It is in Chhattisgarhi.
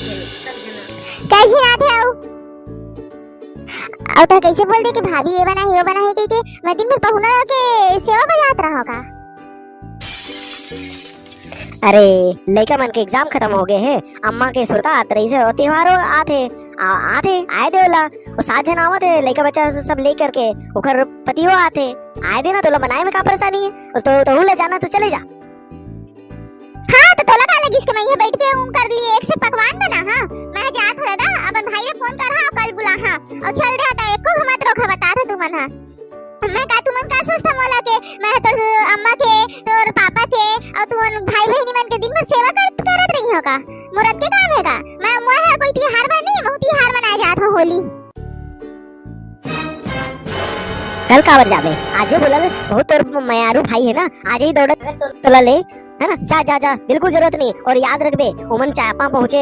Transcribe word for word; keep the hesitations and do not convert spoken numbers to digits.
कई झिन आथे अउ, अउ त कइसे बोल दे कि भाभी ये बना हे, वो बना हे, कहिके मैं दिन भर पहुना के सेवा बजात रहा का? अरे, लइका मन के एग्जाम खतम हो गे हे, अम्मा के सुरता आत रहिस हे, अउ तिहारो आथे, आ, आथे, आए दे ओला, वो सात झन आवत हे, लइका बच्चा सब लेकर के, ओकर पतियो आथे, आए दे ना, तोला बनाए में का परेशानी हे? तो, तोहू ले जाना तो चले जा। हाँ, तो तोला का लगिस के मैं ये बैठ के उम कर लिए एक से पकवान बना, हाँ? मैं जात हरे दा, अपन भाई ले फोन कर, हाँ, कल बुला, हाँ, अउ चल दे, हाँ, एको घुमत रोका बता था तुमन, हाँ। मैं का तुमन का सोचता मोला के, मैं तोर अम्मा के, तोर पापा के, अउ तुमन भाई बहिनी मन के दिन भर सेवा कर, करत रही हो का? मुरत के काम हे का? मैं, मैं हा कोई तिहार बर नहीं, मैं तिहार मनाए जात हो होली। कल काबर जाबे? आजे बोला ले, बहुत तोर मयारू भाई हे ना, आजे ही दौड़त तो, तोला ले, है ना? जा, जा, जा, बिल्कुल जरूरत नहीं। और याद रखबे, ओमन चापा पहुंचे,